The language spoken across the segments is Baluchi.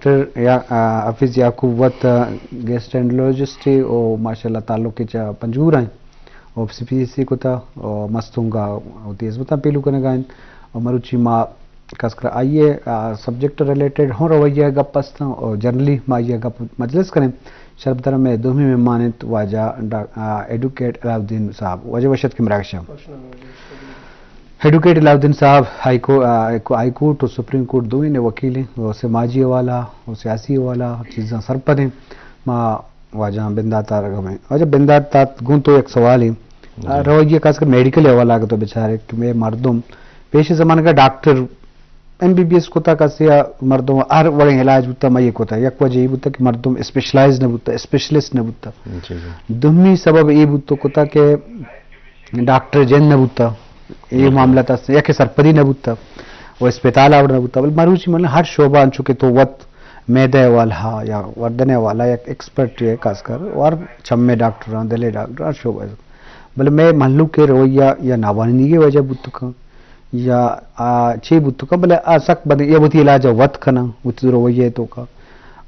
ڈاکٹر یا، آ، حفیظ یعقوب وت، آ، گیسٹرینٹرولوجسٹ ء و ماشاءاللہ تعلق چہ پنجگور ء، او سی پی ایس سی کتا، او مستونگ ء وتی ہزمتاں پیلو کنگ ء انت۔ او مروچی ما خاص کر آئی ء، آ، سبجیکٹ ریلیٹڈ ہوں رویہ ء گپ است، او جنرلی ما آئی ء گپ مجلس کنیں۔ شرپ در میں دومی مہمان انت واجہ ڈا-، آ، ایڈوکیٹ علاؤ الدین صاحب۔ واجہ وش اتک مراگش ء۔ ایڈوکیٹ علاؤ الدین صاحب ہائی کو-، آ، ہائی کورٹ و سپریم کورٹ دوئیں وکیل ہیں، و سماجی حوالہ و سیاسی حوالہ چیزاں سرپد ہیں۔ ما واجہ بندات آرگ ہمیں۔ واجہ بندات آت گوں تو یک سوال ہیں۔ جی۔ آ، رویہ خاص کر میڈیکل حوالہ اگر تو بچارے کہ میں مردم پیش زمانہ کا doctor M B B S کتا کسے آ مردم ہر وڑیں علاج بوتا، مئے کتا۔ یک وجہ یہ بوتا کہ مردم اسپیشلائز نہ بوتا، اسپیشلسٹ نہ بوتا۔ جی، جی۔ دومی سبب یہ بوتا کتا کہ ڈاکٹر جند نہ بوتا، یہ جی۔ معاملہ تا یک سرپدی نہ بوتا، و اسپتال آوڑ نہ بوتا۔ بل مروچی من ہر شعبہ انچو کہ تو وت میدے والا یا وردنے والا یک ایکسپرٹ ہے خاص کر، اور چمے ڈاکٹر، دلے ڈاکٹر، ہر شعبہ۔ بل میں مہلوک کے رویہ یا ناوانینگی وجہ بوتکا۔ یا، آ، چے بوت کنت، بلے آ سک بدیں، یا وتی علاج ء وت کناں، وتی رویہ ء توکا۔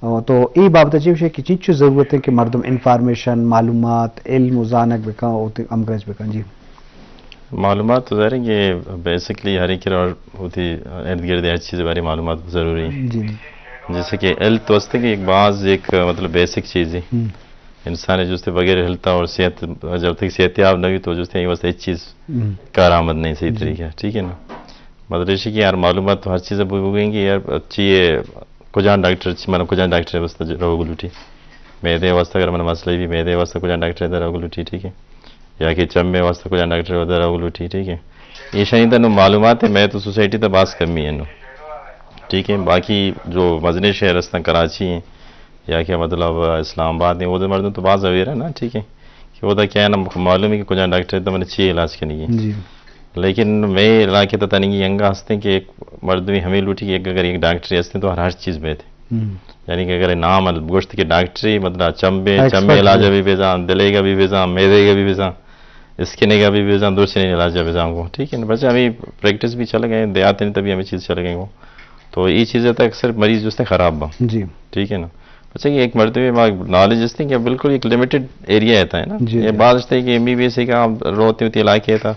آ، تو اے بابت ء چے گوشے کہ چنچو ضرورت ہے کہ مردم انفارمیشن، معلومات، علم و زانگ بکن، وتی ہمگرنچ بکن؟ جی۔ معلومات تو ظاہر ہے کہ بیسکلی ہر ایک کرا وتی ارد گرد ہر چیز بارے معلومات ضروری ہیں۔ جی، جی۔ جیسے کہ ہیلتھ تو است کہ ایک بعض ایک مطلب بیسک چیز ہے۔ ہم۔ انسان جستے بغیر ہیلتھ اور صحت، جب تک صحت یاب نہ ہوئی تو جستے یہ واسطے ہیچ چیز ہم۔ کارآمد نہیں صحیح جی۔ طریقہ، ٹھیک ہے نا؟ مطلب یہ کہ یار معلومات تو ہر چیز بو-، بوگیں کہ یار اچھی ہے، کجان ڈاکٹر اچھی، من کجان ڈاکٹر واسطے ج-، روگ لوٹی۔ میدے واسطے اگر من مسئلہ بھی، میدے واسطے کجان ڈاکٹر در روگ لوٹی، ٹھیک ہے؟ یا کہ چمے واسطے کجان ڈاکٹر در روگ لوٹی، ٹھیک ہے؟ یہ شاید نو معلومات ہے، میں تو سوسائٹی تو باز کمی ہے نو۔ ٹھیک ہے، باقی جو مزنیں شہر ہستن، کراچی ہیں، یا کہ مطلب اسلام آباد ہیں، وہ تو مردم تو باز اویئر ہے نا، ٹھیک ہے، کہ وہ تو کیا ہے نا، معلوم ہے کہ کجا ڈاکٹر ہے تو میں نے چی علاج کرنی ہے۔ جی۔ لیکن میں علاقے تو تنگی ینگا ہستے کہ ایک مردمی ہمیں لوٹی کہ ایک اگر ایک ڈاکٹر ہستے تو ہر، ہر چیز میں تھے۔ ہم۔ یعنی کہ اگر نام گوشت کہ ڈاکٹری مطلب چمبے، ایکسپرٹ چمبے علاج بھی۔ بھی بیزان، دلے کا بھی بیزان، میدے کا بھی بیزان، اسکنے کا بھی بیزان، درسنے علاج بیزان کو، ٹھیک ہے نا؟ بس ہمیں پریکٹس بھی چل گئے، دیہات میں تبھی ہمیں چیز چل گئے کو۔ تو یہ چیزیں تو اکثر مریض جو ہے خراب با۔ جی۔ ٹھیک ہے نا؟ اچھا کہ ایک مرتبہ ما نالج اس کہ بالکل ایک لمیٹڈ ایریا رہتا ہے نا۔ جی، یہ جی۔ بات اس کہ ایم بی بی ایس کا روتے ہوتے علاقے تھا،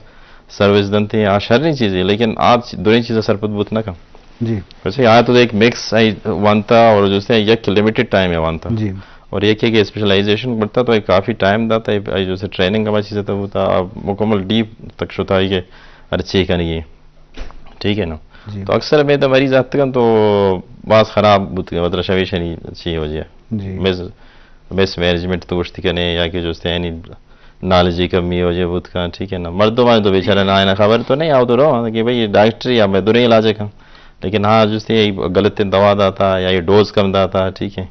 سروس دنتے ہیں، آ شریں چیزیں، لیکن آپ دوئیں چیزیں سرپد بوت نہ کم۔ جی۔ ویسے آ تو ایک مکس آئی وانتا اور جو ہے یک لمیٹڈ ٹائم ہے وانتا۔ جی۔ اور یہ کہ اسپیشلائزیشن بڑھتا تو ایک کافی ٹائم داتا ہے، جو سے ٹریننگ کا چیزیں تو ہوتا، مکمل ڈیپ تک شتا ہے کہ ہر چیز کا نہیں ہے۔ ٹھیک ہے نا؟ جی۔ تو اکثر میں تو مریض آتے ہیں تو باز خراب بوت، مطلب شویشنی چی وجہ۔ جی۔ مس، مس مینجمنٹ تو گوشتی کنے یا کہ جو ہے یعنی نالج کی کمی وجہ بوت کن، ٹھیک ہے نا؟ مردم آئے تو بیچارہ نہ آئے نا، خبر تو نہیں آؤ تو رہو کہ بھئی یہ ڈاکٹر یا میں دوریں علاج کن، لیکن ہاں جو ہے غلط دوا داتا یا یہ ڈوز کم داتا، ٹھیک ہے،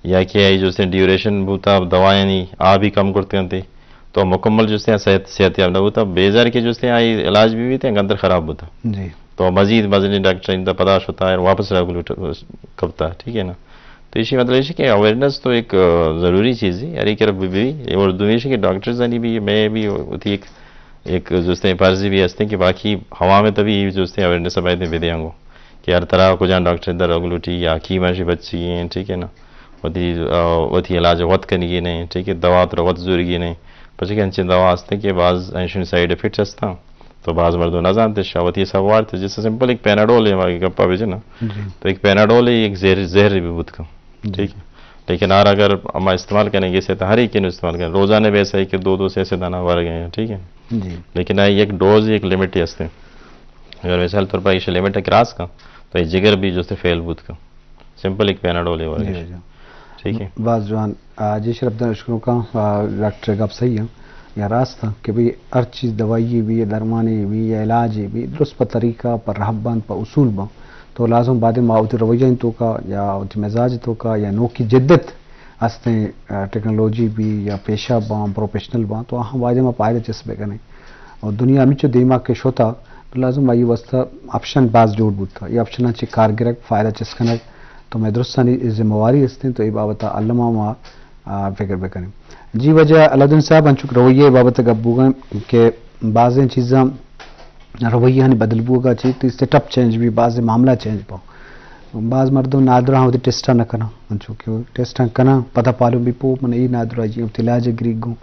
یا کہ یہ جو ہے ڈیوریشن بوتا دوائیں نہیں آ بھی کم کرتے ہیں۔ تو مکمل جو ہے صحت، صحت یاب نہ بوتا، بیزار کے جو ہے آئی علاج بھی بیتے ہیں، اندر خراب بوتا۔ جی۔ تو مزید مزنی ڈاکٹر اندا پدا شتا ہے، واپس را گلوٹ-، کپتا، ٹھیک ہے نا؟ تو اسی مطلب یہ کہ اویئرنس تو ایک، آ، ضروری چیز ہے، ہر ایک طرف بھی، بھی، اور دومی یہ کہ ڈاکٹرز آنی بھی، میں بھی ہوتی ایک، ایک جو ہے فرض بھی ہستے کہ باقی عوام تبھی جو ہے اویئرنس باید بھی دیں گو کہ ہر طرح کو جان ڈاکٹر در گلوٹی یا حکیم شی بچی ہیں، ٹھیک ہے نا؟ وتی، آ، وتی علاج وت کنگی نہیں، ٹھیک ہے، دوا تر وت زورگی نہیں۔ پچھے کہ انچیں دوا ہستے کہ بعض انشن سائیڈ افیکٹس ہستا، تو بعض مردم نہ زانتے، شا وتی حساب وارتے، جیسے سمپل ایک پیناڈول ہے، ہماری گپا بجے نا۔ جی۔ تو ایک پیناڈول ہے، ایک زہر، زہر بھی بوت کم۔ جی۔ ٹھیک ہے۔ لیکن آر اگر ہم استعمال کریں گے، اسے تو ہر ایک استعمال کریں، روزانہ ویسے ہے کہ دو دو سے ایسے دانا ور گئے ہیں، ٹھیک ہے۔ جی۔ لیکن آئی ایک ڈوز، ایک لمٹ ہستے۔ اگر مثال طور پر اسے لمٹ کراس کا، تو یہ جگر بھی جو ہے فیل بوت کا۔ سمپل ایک پیناڈول ہے ورگش۔ جی، جی۔ ٹھیک ہے۔ باز جوان، آ، جی شرپ دان شکر کا، آ، ڈاکٹر گپ صحیح ہے یا راست ہے کہ بھئی ہر چیز دوائی بھی، درمانی بھی یا علاج بھی درست پر طریقہ، پر رہبند، پر اصول با۔ تو لازم بعد ما وتی رویہ ان توکا یا وتی مزاج توکا یا نوکی جدت ہستیں، آ، ٹیکنالوجی بھی یا پیشہ باں، پروفیشنل باں، تو ہم واجہ ما پائدہ چس بکنیں۔ اور دنیا ہمیچو دیما کہ شتا، تو لازم آئی واسطہ آپشن باز جوڑ بوتا۔ یہ آپشن چی کار گرگ، فائدہ چس کنگ، تو میں درستانی ذمہ واری ہستیں، تو یہ بابت علما ما، آ، فکر بکنیں۔ جی واجہ علاؤالدین صاحب، انچوک رویہ بابت گپ بوگا کہ بازیں چیزاں رویہ ہنی بدل بوگا چی، تو سیٹ اپ چینج بھی، بازیں معاملہ چینج با۔ باز مردم نادراہ وتی ٹیسٹ نہ کناں، انچو کہ ٹیسٹ کناں، پدا پالو بی پو من ای نادراہی وتی علاج گری گوں۔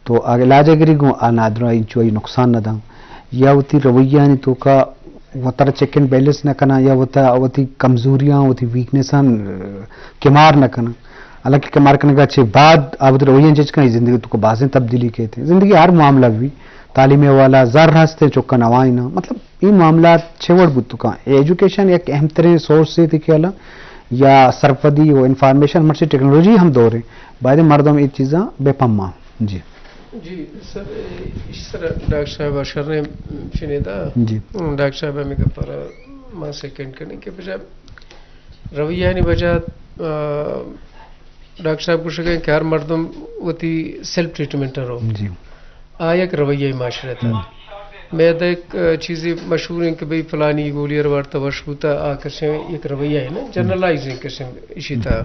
تو آ علاج گری گوں، آ نادراہی انچو ای نقصان نہ داں۔ یا وتی رویانی توکا وتر چیک اینڈ بیلنس نہ کناں، یا وتا وتی کمزوریاں، وتی ویکنساں، آ، کمار نہ کناں۔ حالانکہ کمار کنگا چہ بعد آ وتی رویاں چیچ کن، زندگی توکا بازیں تبدیلی کیت۔ زندگی ہر معاملہ بھی، تعلیم والا زر ہستے چکا نوائنا۔ مطلب، اے معاملات چہ وڑ بوت کن؟ ایجوکیشن یک اہم ترین سورس ہے کہ الان یا سرپدی و انفارمیشن، مرچی ٹیکنالوجی ہم دور ہے، باید مردم اے چیزاں بے پما۔ جی۔ جی سر، اے، اش سر ڈاکٹر صاحب شریں شنیدا۔ جی۔ ڈاکٹر صاحب ہمیں گپارا ما سیکنڈ کریں کہ بجا رویانی وجہ، آ، ڈاکٹر صاحب گوشگ ء کہ ہر مردم وتی سیلف ٹریٹمنٹ ء رو۔ جی۔ آ یک رویہ معاشرہ تھا۔ ہم۔ میدہ یک، آ، چیزے مشہور ہیں کہ بھئی فلانی گولی ار وارتا وش بوتا، آ کسے یک رویہ ہے نا، ہم۔ جنرلائز ہیں کسے اشی ہم۔ تھا۔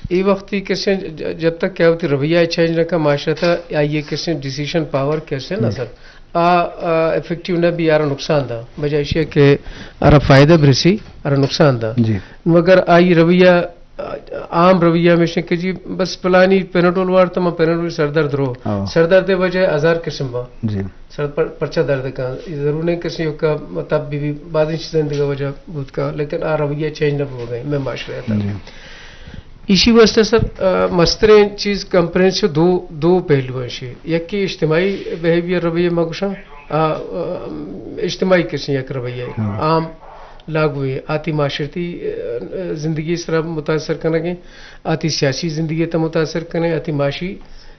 اے وقتی کسے ج-، جب تک کہ وتی رویہ چینج نہ کا معاشرہ تھا، آئیے کسے ڈیسیژن پاور کسے نہ ہم۔ سر۔ آ، آ، افیکٹیو نہ بی، آرا نقصان دا۔ بجائے اشی کہ آرا فائدہ برسی، آرا نقصان دا۔ جی۔ مگر آئی رویہ عام رویہ ہمیش انت کہ جی بس پلانی پیناڈول وارت، من پیناڈول سردرد رو۔ ہاں۔ سردرد ء وجہ ہزار قسم با۔ جی۔ سر پر-، پرچہ درد کن۔ ضرور نہیں کسی کا تب بھی، بھی بعضی چیزیں دیگه وجہ بوت کا، لیکن آ رویہ چینج نہ ہو گئے میں معاشرے تھا۔ جی۔ اسی واسطے سر، آ، مستریں چیز کمپرینس دو، دو پہلو ہیں شی۔ یک کہ اجتماعی بیہیویئر رویہ ما گوشاں، آ، آ، اجتماعی قسم یک رویہ ہے۔ ہاں۔ عام لاگو ہے، آتی معاشرتی، آ، زندگی سرا متاثر کنگیں، آتی سیاسی زندگی تا متاثر کنگیں، آتی معاشی،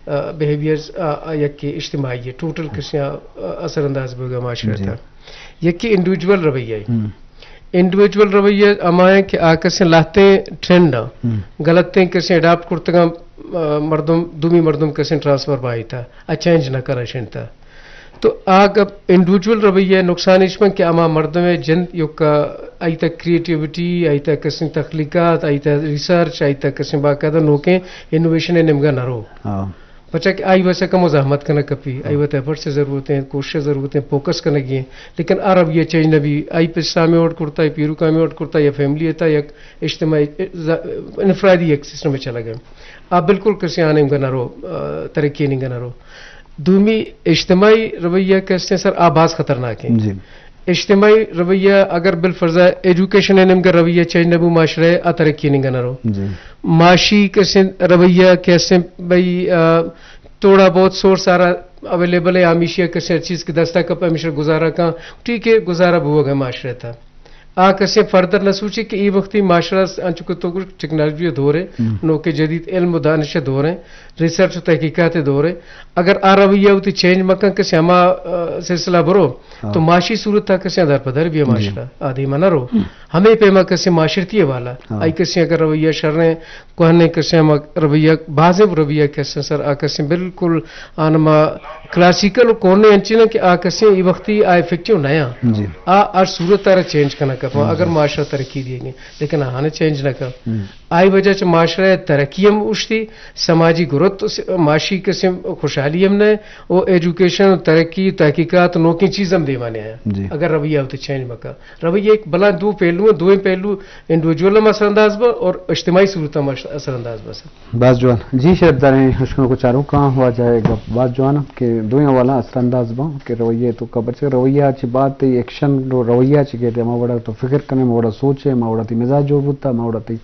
آ، بیہیویئرز، آ، آ، یک اجتماعی ہے، ٹوٹل کسیاں، آ، اثر انداز بوگا معاشرہ جی۔ تا۔ یکی انڈیویجول رویہ ہے۔ ہم۔ انڈیویجول رویہ ہما ہے کہ آ کسیں لہتیں ٹرینڈ آ، ہم۔ غلطیں کسیں اڈاپٹ کرتگاں، آ، مردم، دومی مردم کسیں ٹرانسفر بائی تا، آ چینج نہ کرا شنتا۔ تو آ گپ انڈیویجول رویہ نقصان اش بن کہ ہما مردم ء جند یوکا آئی تک کریٹیویٹی، آئی تک کسیں تخلیقات، آئی تک ریسرچ، آئی تک کسیں باقاعدہ نوکیں انوویشن ء نیمگا نہ رو۔ ہاں۔ پچا کہ آئی واسطہ کمو زحمت کنگ کپی، آئی واسطہ ایفرٹس ضرورت ہیں، کوشش ضرورت ہیں، فوکس کنگی ہیں، لیکن آ رویہ چینج نہ بی، آئی پسا میں اوڈ کرتا، آئی پیروکا میں اوڈ کرتا، یا فیملی تا یک اجتماعی، ز-، انفرادی یک سسٹم میں چلا گئے۔ آ بالکل کسیں آ نیمگا نہ رو، آ، ترقی نیمگا نہ رو۔ دومی اجتماعی رویہ کہ استیں سر، آ باز خطرناک ہیں۔ جی۔ اجتماعی رویہ اگر بالفرض ایجوکیشن ء نیمگا رویہ چینج نہ بو، معاشرہ ء ترقی نیمگا نہ رو۔ جی۔ معاشی کسیں رویہ کہ استیں بھئی، آ، تھوڑا بہت سورس آرا اویلیبل ہے، ہمیشہ کسیں چیز کہ دستا کپ ہمیشہ گزارا کن، ٹھیک ہے، گزارا بوگ ہے معاشرہ تا۔ آ کسیں فردر نہ سوچے کہ اے وقتی معاشرہ س-، انچو کہ تو گوش ٹیکنالوجی دور ہے، ہم۔ نوکے جدید علم و دانش دور ہے، ریسرچ و تحقیقات دور ہے۔ اگر آ رویہ وتی چینج مکن کسیں ہما، آ، سلسلہ برو، ہاں۔ تو معاشی صورت تا کسیں در پدر بھی جی۔ معاشرہ آدھی منا رو۔ ہم۔ ہمیں پیما کسیں معاشرتی والا، ہاں۔ آئی کسیں اگر رویہ شریں، کوہنیں کسیں ہما رویہ، بازیں رویہ کسیں سر آ کسیں بالکل آنما کلاسیکل و کون انچین کہ آ کسیں ای وقتی آ افیکٹیو نیا۔ جی۔ آ ہر صورت تارا چینج کنا کپا، جی۔ اگر معاشرہ ترقی دیے گئے، لیکن آنے چینج نہ کر۔ ہم۔ آئی وجہ چہ معاشرہ ترقی ہم اشتی، سماجی گروتھ، معاشی قسم خوشحالی ہم نہ، او ایجوکیشن، ترقی، تحقیقات، نوکیں چیز ہم دیما نہ آیا۔ جی۔ اگر رویہ ہوتے چینج مکا۔ رویہ ایک بلا دو پہلو ہیں، دوئیں پہلو انڈیویجول ہم اثر انداز با اور اجتماعی صورت ہم اثر انداز با سر۔ باز جوان۔ جی شرف داریں اشکنوک و چاروکاں، واجہ ء گپ باز جوان انت کہ دوئیں حوالہ اثر انداز باں کہ رویہ تو کا بچے رویہ چی بات تی ایکشن رو رویہ چی کہ ما وڑا تو فکر کنے، ما وڑا سوچے، ما وڑا تی مزاج جوڑ بوتا، ما وڑا تی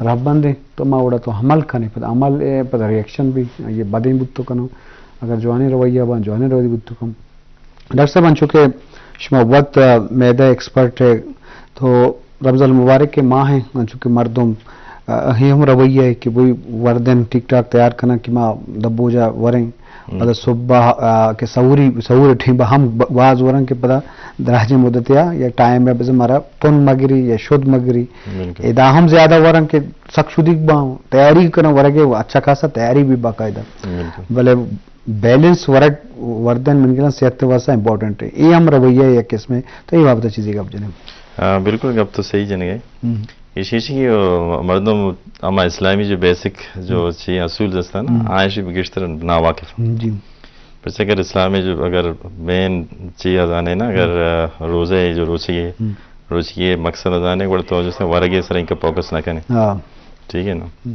رہبند ہیں تو ما وڑا تو عمل کنے، پد عمل ء پد ریئیکشن بھی یہ بدیں بوت تو کنو، اگر جوانیں رویہ باں جوانیں رویہ بوت تو کم۔ ڈاکٹر صاحب، انچو کہ شما وت، آ، معدہ ایکسپرٹ ہے، تو رمضان المبارک کے ماہ ہیں، انچو کہ مردم، آ، ہی ہم رویہ ہے کہ بھئی وردن ٹھیک ٹھاک تیار کنن کہ ما دبوجا وریں۔ ہم۔ پدا صبح، آ، کہ سحوری، سحور ٹیم ہم ب-، باز ورن کہ پدا دراجیں مدت یا، یا ٹائم ہے بس مارا تن مگری یا شد مگری۔ بالکل۔ ادا ہم زیادہ ورن کہ سک شدیگ باں، تیاری کنن ورگے، اچھا خاصا تیاری بھی باقاعدہ۔ بالکل۔ بلے بیلنس ورگ وردن من گراں صحت واسطہ امپورٹنٹ ہے۔ اے ہم رویہ ہے یک قسم ہے۔ تو اے بابت چیزیں گپ جنیں۔ آ، بالکل گپ تو صحیح جنگ ہے۔ ہم۔ ایشی چی کہ، آ، مردم ہما اسلامی جو بیسک جو ہم۔ چی اصول دستا نا، ہم۔ آئیں شی گیشتر ناواقف۔ ہم، جی۔ پس اگر اسلام جو اگر مین چی آ زانے نا، اگر، ہم۔ آ، روزہ ہے جو روچی ہے، ہم۔ روچی ءِ مقصد ءَ زانے، گڑا تو جیسے ورگ ءِ سر ءَ اینکا فوکس نہ کنے۔ ہاں۔ ٹھیک ہے نا؟ ہم۔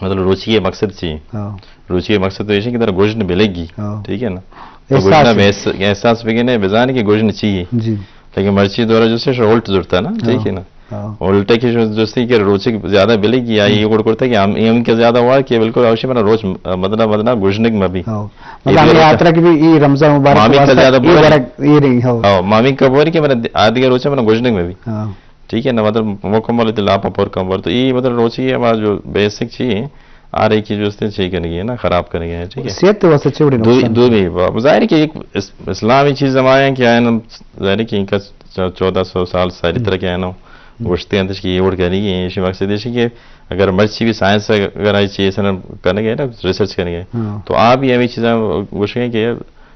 مطلب روچی ءِ مقصد چی؟ ہاں۔ روچی ءِ مقصد تو ایش ہے کہ ترا گژن بلگی۔ ہاں۔ ٹھیک ہے نا؟ تو احساس گژن ہے۔ میں احس-، احساس بگنے، بزانے کہ گژن چی ہے۔ جی۔ لیکن مرچی دورہ جیسے شو الٹ زورتا نا، ٹھیک ہے نا؟ ہاں۔ الٹا کہ شو جیسے کہ روچی زیادہ بلگی، یا ہم۔ یہ گڑ کرتا کہ ہم، ہم کے زیادہ ہوا کہ بالکل اوشی منا روچ مدنا، مدنا گژنگ میں بھی۔ ہاں۔ یہ مطلب بھی ہمیں روچ آترا کہ بھی یہ رمضان مبارک مامی کا واسطہ زیادہ یہ بولی۔ ورگ یہ رہی ہو۔ ہاں، مامی کا بولی کہ منا آدگے روچ منا گژنگ میں بھی۔ ہاں۔ ٹھیک ہے نا، مطلب مکمل تے لاپا پر کم ور۔ تو یہ مطلب روچی ہمارا جو بیسک چیز ہے، آ رہی کی جو اس نے چیک کرنے کی ہے نا، خراب کرنے کی ہے، ٹھیک ہے؟ صحت واسطے چوڑے دو، نقصان دو ہے۔ بھی، ظاہر ہے کہ ایک اس-، اسلامی چیز ہمارے ہیں کہ آئین، ظاہر ہے کہ ان کا چو-، چودہ سو سال ساری ہم۔ طرح کے آئین ہم۔ ہم۔ گوشتے ہیں کہ یہ وڑ کرنی ہے، اسی مقصد ہے کہ اگر مرچی بھی سائنس اگر آئی چیز ہے نا، کرنے کے ہے نا، ریسرچ کرنے کے، ہاں۔ تو آپ بھی ہمیں چیزیں گوشیں کہ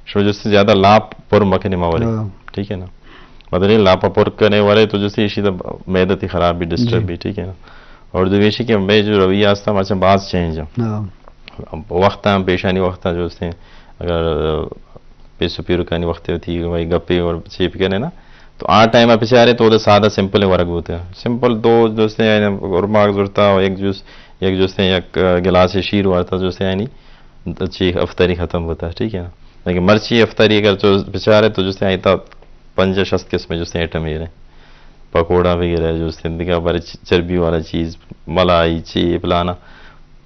شو جو سے زیادہ لاپ پر مکنے ماورے، ہاں۔ ٹھیک ہے نا؟ مطلب یہ لاپا پر کرنے والے تو جیسے اسی تو معدہ تی خراب بھی، ڈسٹرب جی۔ بھی، ٹھیک ہے نا؟ اور دویشی کہ میں جو رویہ آستا مرچاں باز چینج ہے۔ ہاں۔ وقت ہم پیشانی وقت جو سے اگر پیسو پیرکانی وقت ہوتی ہے، وہی گپے اور چیپ کرنے نا، تو آ ٹائم پہ چارے تو سادہ سمپل ورگ ہوتا ہے۔ سمپل دو جو سے اور ماگ زورتا، ایک جوس، ایک جو سے ایک گلاس شیر وارتا جو سے یعنی چی افطاری ختم ہوتا ہے، ٹھیک ہے نا؟ لیکن مرچی افطاری اگر جو بچارے تو جو سے آئیتا پنجاہ شست قسم جو سے آئٹم یہ رہے، پکوڑا وغیرہ جو سے دیگہ بارے چ-، چربی والا چیز، ملائی، چی پلانا،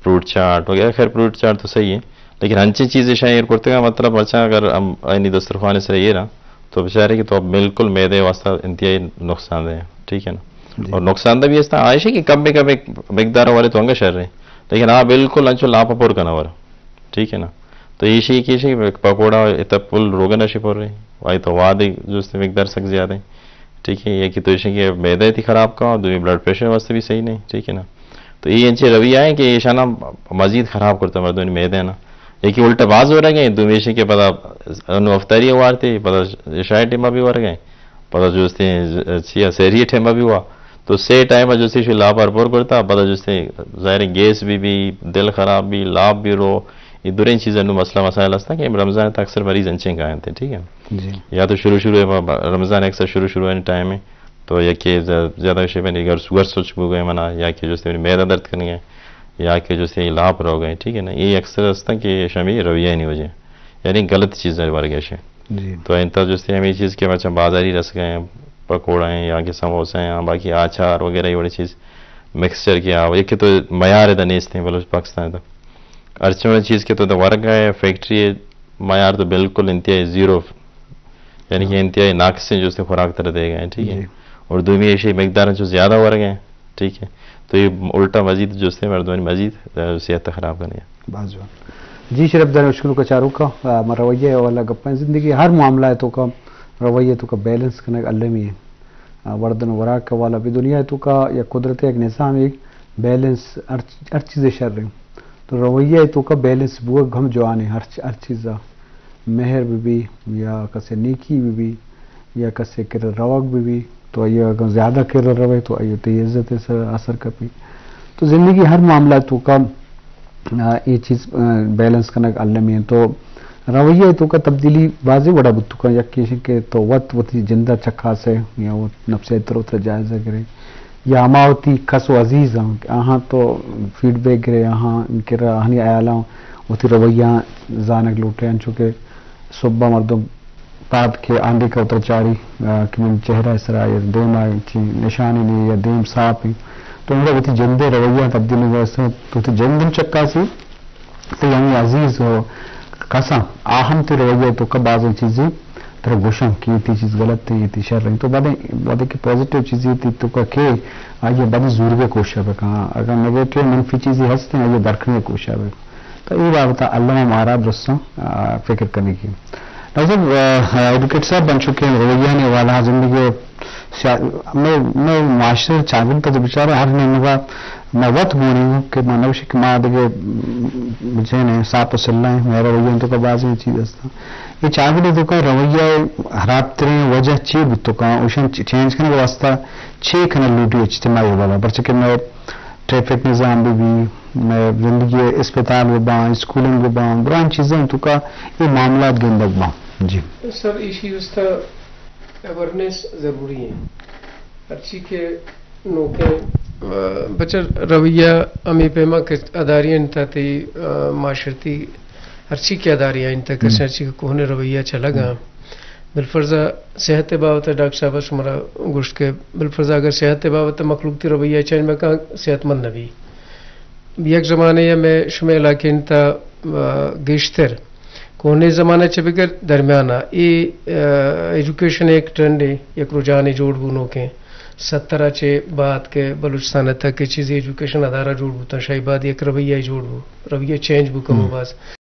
فروٹ چاٹ وغیرہ۔ خیر فروٹ چاٹ تو صحیح ہے، لیکن انچیں چیزیں شاید ایر کرتے کا مطلب اچھا اگر ہم اینی دسترخوان سر یہ رہا تو بچارے کہ تو اب بالکل معدے واسطہ انتہائی نقصان دہ ہے، ٹھیک ہے نا؟ جی۔ اور نقصان دہ بھی اس طرح آئش ہے کہ کم میں کم ایک مقدار والے تو انگا شر رہے، لیکن ہاں بالکل انچو لاپا پر کنا ور۔ ٹھیک ہے نا؟ تو ایشی کہ ایشی پکوڑا اتنا پل روگن اشی پر رہے، وائی تو واد جو اس مقدار سک زیادہ ہے۔ ٹھیک ہے، یہ کہ تو ایشی کہ معدہ تی خراب کا، دومی بلڈ پریشر واسطے بھی صحیح نہیں، ٹھیک ہے نا؟ تو یہ انچے رویہ ہے کہ ایشانا مزید خراب کرتا مردمانی معدہ نا۔ یہ کہ الٹا باز ہو رہے ہیں، دومی ایشی کہ پتا انو افطاری وارتے، پتا عشاء ٹائم بھی ور گئے، پدا جو استے چیا سحری ٹائم بھی ہوا، تو سے ٹائم جو استے شو لاپار پر کرتا، پدا جو استے ظاہر ہے گیس بھی بھی، دل خراب بھی، لاپ بھی رو، یہ درین چیزیں نو مسئلہ مسائل ہستا کہ رمضان تک اکثر مریض انچیں کا ہیں، ٹھیک ہے؟ جی۔ یا تو شروع شروع ہے، رمضان اکثر شروع شروع ہے ٹائم ہے، تو یا کہ زیادہ شے میں گھر سوگر سوچ بو گئے منا، یا کہ جو استے میرا درد کرنی ہے، یا کہ جو استے لاپ رو گئے، ٹھیک ہے نا؟ یہ اکثر ہستا کہ شمی رویہ نہیں وجہ، یعنی غلط چیز ہے ورگش ہے۔ جی۔ تو انتا جو استے ہمیں چیز کہ مرچاں بازاری رس گئے ہیں، پکوڑا ہیں یا کہ سموسہ ہیں، باقی آچار وغیرہ یہ وڑی چیز، مکسچر کیا، یہ کہ تو معیار دا نیست ہیں بلوچ پاکستان دا۔ ہر چیز کہ تو دا ورگ ہے، فیکٹری ہے، معیار تو بالکل انتہائی زیرو، یعنی کہ ہاں۔ انتہائی ناقص ہیں جو استے خوراک طرح دے گئے ہیں، ٹھیک ہے؟ جی۔ اور دومی ایشی مقدار جو زیادہ ورگ ہیں، ٹھیک ہے؟ تو یہ الٹا مزید جو استے مردمانی مزید، آ، صحت خراب کرنے ہیں۔ باز جوان۔ جی شرف دار اشکنوکا چاروکا، آ، ما رویہ والا گپاں، زندگی ہر معاملہ ہے تو کا رویہ تو کا بیلنس کنگ المی ہے۔ آ، وردن وراک والا بھی دنیا ہے تو کا یا قدرت ایک نظام ایک بیلنس ہر چ-، ہر چیز شر ہے۔ تو رویہ ہے تو کا بیلنس بوگ ہم جوان ہے ہر چ-، ہر چیزا۔ مہر بہ بی یا کسے نیکی بہ بی یا کسے کر روگ بہ بی، تو آئی اگر زیادہ کر روے تو آئی تئی عزت سر اثر کپی۔ تو زندگی ہر معاملہ تو کا، آ، یہ چیز، آ، بیلنس کنگ المی ہیں۔ تو رویہ تو کا تبدیلی بازی وڑا بوت کا، یک ایش کہ تو وت وتی جندہ چکاسے یا وت نفسیات رو تر جائزہ کرے۔ یا ہما وتی کس و عزیز ہاں کہ آہاں تو فیڈ بیک گرے، آہاں کرا آہانی عیالاں وتی رویہ زانگ لوٹے، انچو کہ صبح مردم پاد کہ آندے کا اتر چاری، آ، کہ من چہرہ سرا یا دیما چی نشانی نہیں یا دیم صاف ہیں، تو انگا وتی جندے رویہ تبدیل ہو جائے۔ تو وتی جند ہم چکاسی، تو یعنی عزیز ہو کساں، آ ہم تے رویہ تو کا بعض چیزیں ترا گوشاں کہ یہ تی چیز غلط ہے، یہ تی شر ہے۔ تو بعد، بعد کہ پازیٹیو چیزیں تی تو کا کہ آئیے بعد زور کے کوشش بکاں۔ اگر نیگیٹیو منفی چیزیں ہستیں، آئیے درکنے کوشش بکاں۔ تو اے بابت ءَ الم ءَ مارا درستاں، آ، فکر کنگی۔ ڈاکٹر صاحب، آ، ایڈوکیٹ صاحب، انچو کہ رویہ نے والا زندگی ءَ سیا-، مئے، مئے معاشرہ چاگرد ءَ تو بچارے ہر نیمگا ما وت گونی ہوں کہ ما نوشی کہ ما دگہ، م، جن ہیں، ساپ و سلہ ہیں، مئے رویہ تو کا بازیں چیز ہستاں۔ یہ چاگرد تو کا رویہ خراب ترین وجہ چی بوت تو کا، اوشن چ-، چینج کرنے واسطہ چی کنا لوٹی اجتماعی والا، پرچہ کہ مئے ٹریفک نظام بہ بی، مئے زندگی اسپتال بہ باں، اسکولنگ بہ باں، درائیں چیزاں تو کا یہ معاملات گندگ باں۔ جی۔ سر، ایشی واسطہ اویئرنیس ضروری ہے۔ ہرچی کہ نوکیں بچہ رویہ ہمیں پیما کہ اداری انت تئی معاشرتی ہرچی کہ اداری انت کس ہرچی کہ کوہنے رویہ چلگا، بالفرض صحت بابت ڈاکٹر صاحب شمارا گوشت کہ بالفرض اگر صحت بابت مخلوق تی رویہ چینج مکان، صحت مند نبی۔ یک زمانے یا میں شمے علاقے انت گیشتر کوہنے زمانہ چہ بگر درمیان ء اے ایجوکیشن ایک ٹرینڈ ہے، یک رجحانے جوڑ بو نوکیں ستر ء چہ بعد کہ بلوچستان ء تک کہ چیزی ایجوکیشن ادارہ جوڑ بوتاں، شاہی بعد یک رویہ جوڑ بو، رویہ چینج بو کمو باز۔